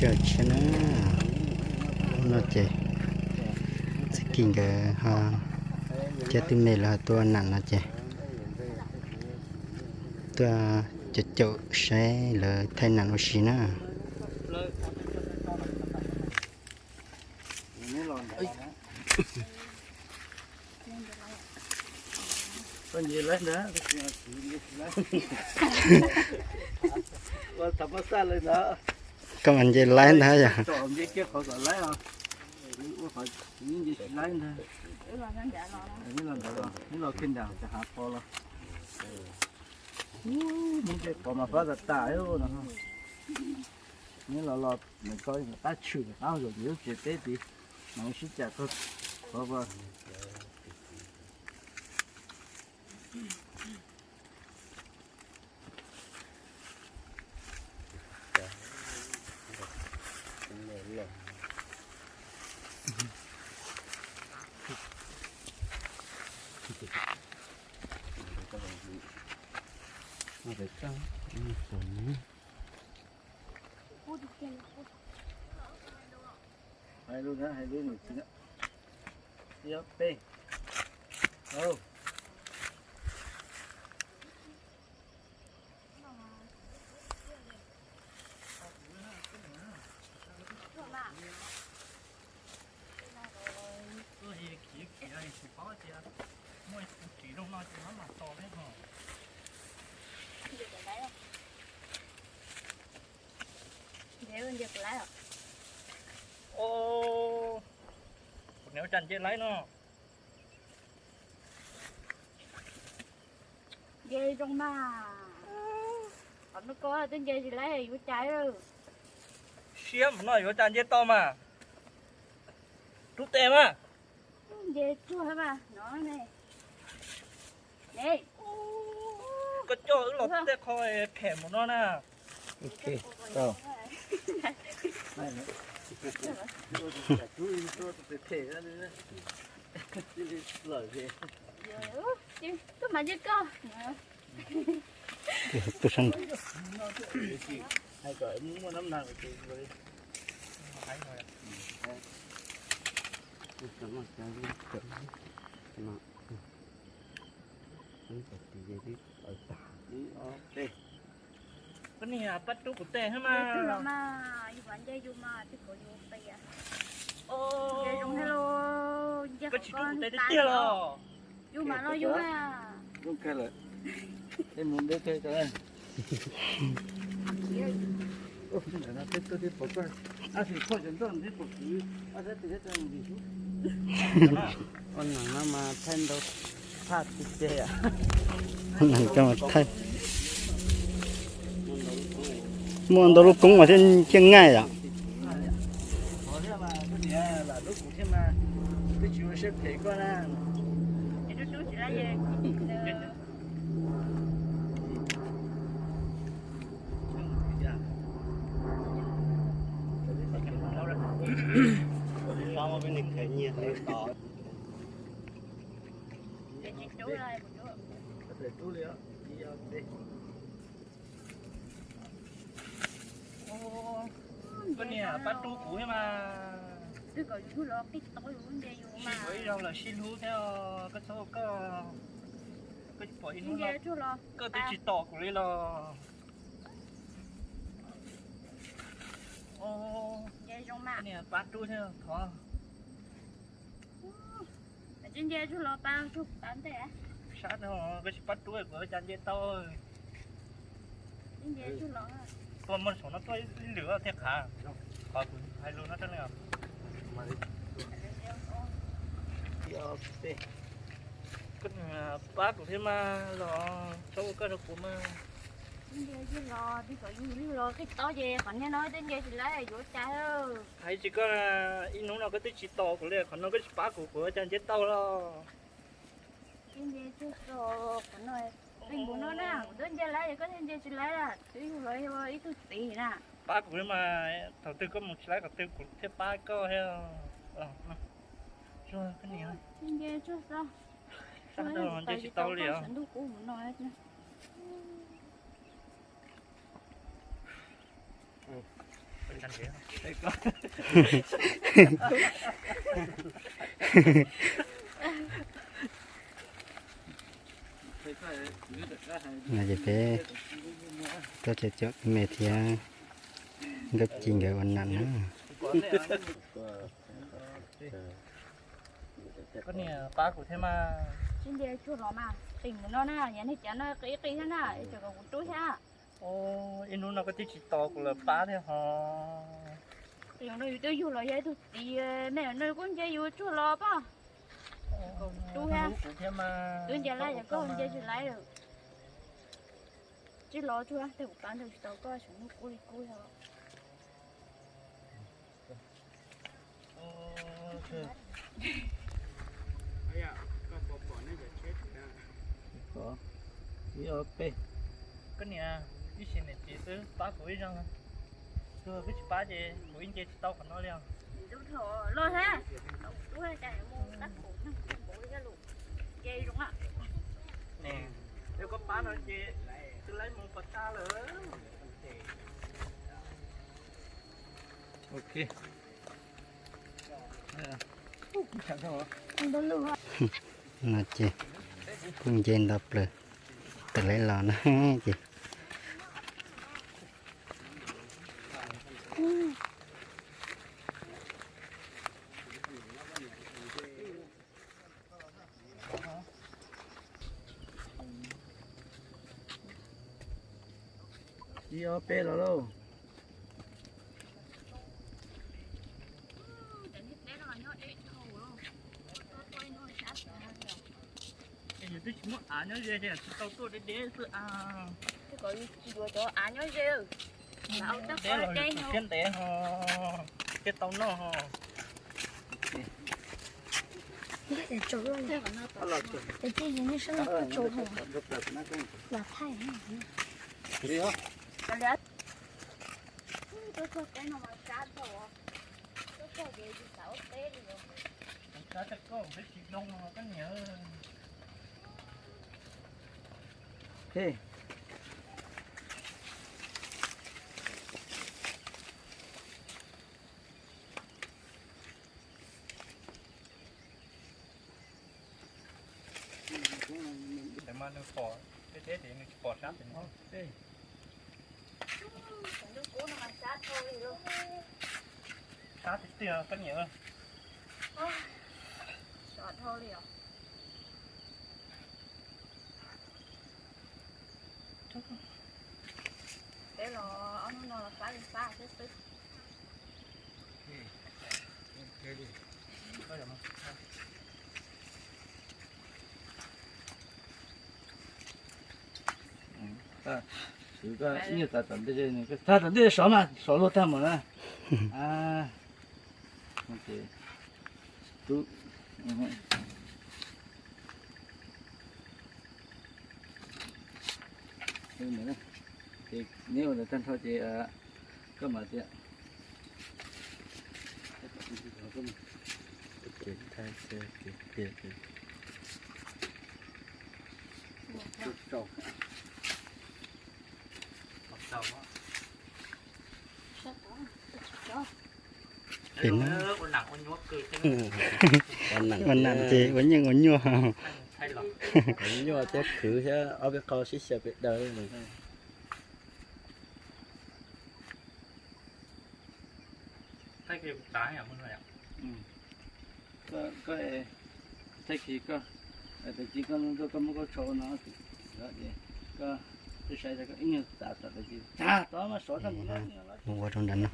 Kawm tshiab na, no ces txiv Kis nkawd ho cab tub me lawv ho tuaj nam no ces tuaj caum caum saib lawv thaij nam ua si na. Koj mas nce laib ntag yog. Neb los los mus tso qab tshwm qab zaum lub tsev teb tid, mas sib cam txog qhov Hais lus na, hais lus nws tsis ib ob peb. Khiav khiav tsis paub tias muaj tus tsis zoo no ces maj mam tos thiab ho. Os, kuv niam ua cas nce laib no. Nce zoo mas. Qhov no koj twb nce tsis laib yuav cas. Siab mus no yuav cas nce tau mas. Rub tes mas. Nce tsuag mas no ne. Koj coj wb los tej qho phem mus no na. Koj mas nce koj. Tus sab Koj niag pab rub kuv tes thiab mas. Yus mas nce yus mas tsis kom yus qias. Nce zoo thiab lauj, nce koj tsis rub kuv tes tiag tiag los. Yus mas los yus mas. Zoo kawg lawm. Tej mus deb kawg. Peb tuaj thiab pom koj, ab sis koj cov nroj thiab pom kuv, ab sab tes thiab tau mus dim sub. Ua neeg no mas thaij ntau phaj tsis tseg. Ua neeg koj mas thaij muaj ntau lub koob mas thiaj, thiaj ngaij yom. Lam lub kuv thiab mas twb tsis ua siab phem koj na. Koj niag pab rub kuv thiab mas. Sib ua ib zaug sib hlub thiab, koj txhob ua koj, koj tsis pom ib hnub no koj twb tsis tos kuv li los. Koj niag pab rub thiab thov. Sab no koj tsis pab rub kuv ua cas nce tau. Tuaj muaj saum no tuaj ib lwm thiaj qhav, qhov kuv hais lus no rau nej. Koj pab kuv thiab mas los txhob ua koj rau kuv mas. Los tij kom yus los qij tau ces qhov niag no twb nce tsis laib yuav cas. Hais tsis koj, ib hnub no koj twb tsis tos kuv li, qhov no koj tsis pab kuv, kuv ua cas nce tau los. Qhov no, qhov no na, kuv twb nce laib es koj thiaj nce tsis laib, twb yog los yog ib tug txiv na. Pab kuv mas, thaum twg koj mus tsis laib qhov twg kuv thiaj pab koj thiab. Nce tsuag xwb, nce tsis tau li os. No ces peb tuaj cov me thiab Nkauj Ci nkawd ua nam na. Koj niam pab kuv thiab mas. Tsis ntiag tsuag los mas qis mus no na, yog nej cov no qis qis thiab na, es tseem kom kuv rub thiab. Ib hnub no koj twb tsis tos kuv lawm pab thiab ho. Qis no yus twb yug los yog ib tug txiv, nej no kuj nce yus tsuag los pab. Kom kuv rub thiab. Kuv thiab mas. Twb nce lawm yog koj nce tsis lawm. Tsis los tsuag, tej kuv pab ntawd tsis tau koj, tseem muaj kub li kub yog. Ib ob peb. Koj niam, ib sim niam txiv twb pab kuv ib zaug, twb pab ces kuv ib nce tsis tau qhov no li os. Los thiab, tub cas mus qab khoom neeg npaum li thiab lus, nce zoo. Yog koj pab no ces twb laib mus pov tag lawm. Ok. No ces kuj nce nto plaws, tawm lawv los no ces. Ib ob peb los lauj. Yus twb tsis muaj av nyob ze ces tsis tau tuaj deb deb xwb a. Twb kom yus tsis yuav cov av nyob ze. Deb los yus tus siab ntev ho, thiaj tau noj ho. Mas nws pom deb deb ces nws tsis pom sab pem no. Sab tiag tiag koj niam. Sov dhau li os. Peb los ob hnub no los fab li fab xwb xwb. Xwv koj nyuag tas tom ntej, tas tom ntej sov mas sov luag tag mus na. Neb ua ntawd tag nrho ces koj mam tias. Pem no ua nam ces ua nyeej ua nyuaj. Ua nyuaj thiab khwv thiab ob peb qho sib xyaw pem daws. Thaij kis koj, thaij kis koj, tus txiv koj, koj muab koj tsho no, koj saib koj ib nyuag txav tom tus txiv tag tod mas sov tag mus no. Mus ua rau nram no,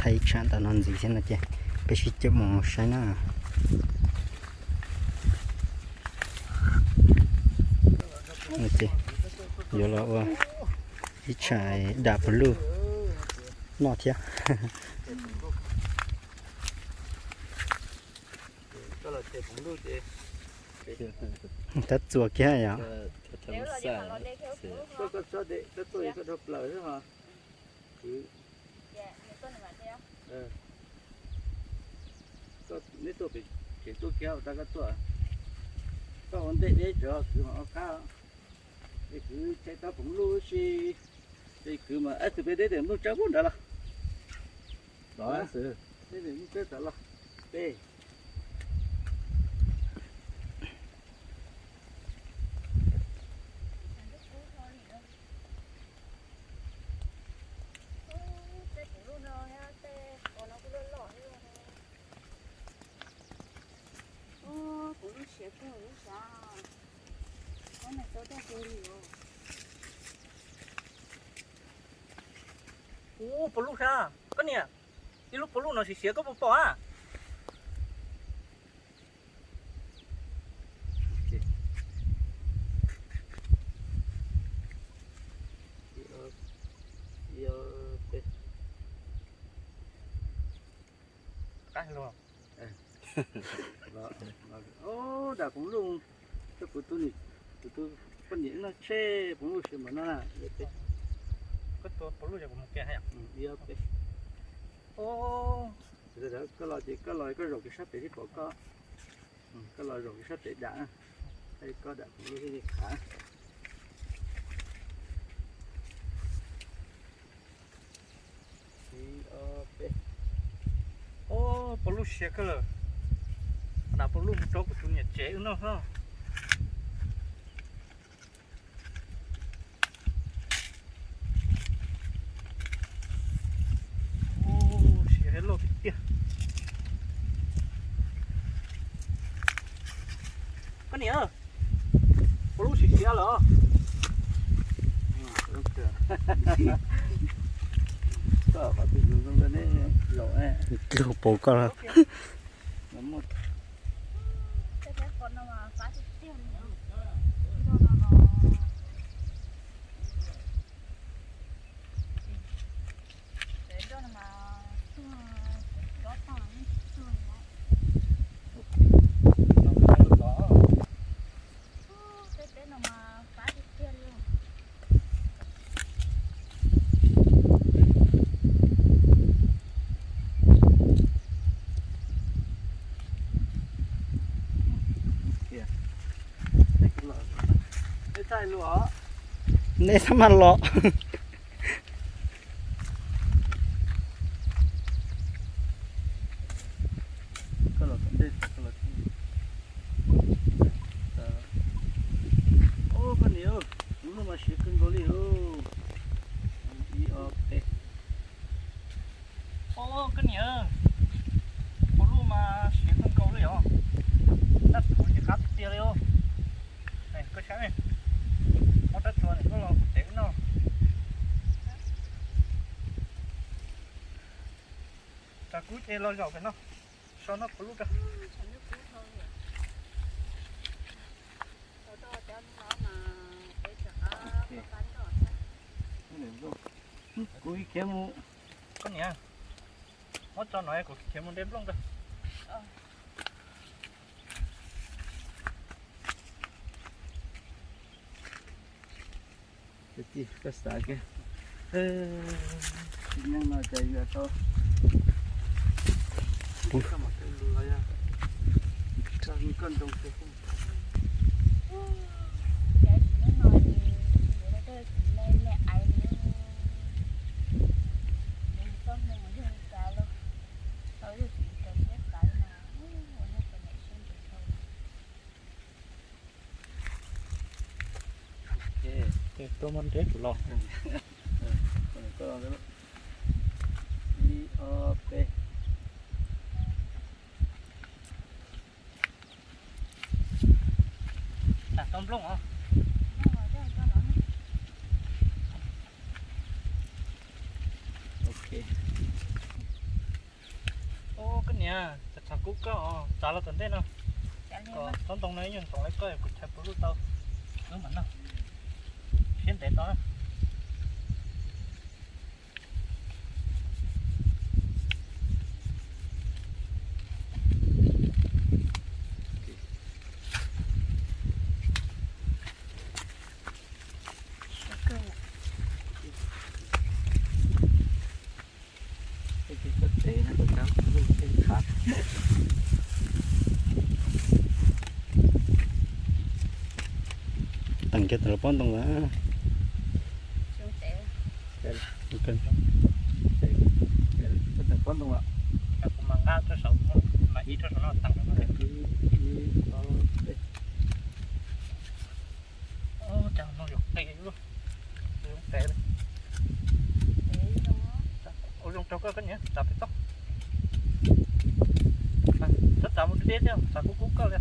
thaij ib tsam ntawm no ntxiv thiab no ces peb sib caum mus saib na. Yuav los ua ib tsam dam pus luj noj thiab. Tab txuas kiag yom. Neb tuaj pem tsev tuaj kiag ua tau koj tuaj, koj ua ntej deb tsev kwv mam ua qab, es kwv tsev tau phoov luj si. Peb kwv mas ab, tus peb deb deb mus tsawb pub nrad los. Los xwb. Deb deb mus tsawb tas los. Peb. Kuv lub siav kawg lub sav, koj niam tau daj deg li os. Ub, puas lub sav, koj niam, ib lub puas lub no siav siav koj puas pom a? Qab los. Dam kuv lub, kuv tus, kuv tus poj niam no tshe, kuv lub siav mas no na. Koj tua puas lub yog kuv mus kiag. Koj los ces koj los koj zaum kiag sab pem sib pom koj. Koj los zaum kiag sab pem dam, koj dam kuv lub thiaj li qab. Ub, puas lub siav kawg lawm. Dam puas lub mus rau kuv tus niam tsev wb noj xwb. Ub, siav loj tiag tiag. Koj niam, puas lub siav siav lawm. Dluag pov koj. Nej txhob mas los. Ub, koj niam, kuv lub mas siav kawg nkaus li. Ib ob peb. Ub, koj niam, kuv lub mas siav kawg nkaus li os. Dab tsi ces qab tiag li os. Koj saib, muab rab tsuas koj los kuv tsev wb noj. Tshav kub ces los zaum pem no, so noj puv lub rau. Kuv khiav mus, koj niam, muab tso no kuv khiav mus de nplooj rau. Koj xav kiag, sim neej no cas yuav tau, koj ntoo, tuaj muab nreb kuv los. Ib ob peb. Tau nplooj os. Ub, koj niam, tshav kub koj os, txav los tom ntej no. Kom tsob ntoo no ib nyuag ntxoov li koj kuv chaw puv lub tau. Wb mam noj. Siab ntev tau na. Teem kiag tam lub pob ntoo na. Kuv mas nqa rau saum, mas ib rau saum no tag no. Cas no yuav qis lub, zoo tes li. Ua zoo rau koj, koj niam, tsa pem toj. Txhob tsa mus deb thiab, tsa kub kub koj li.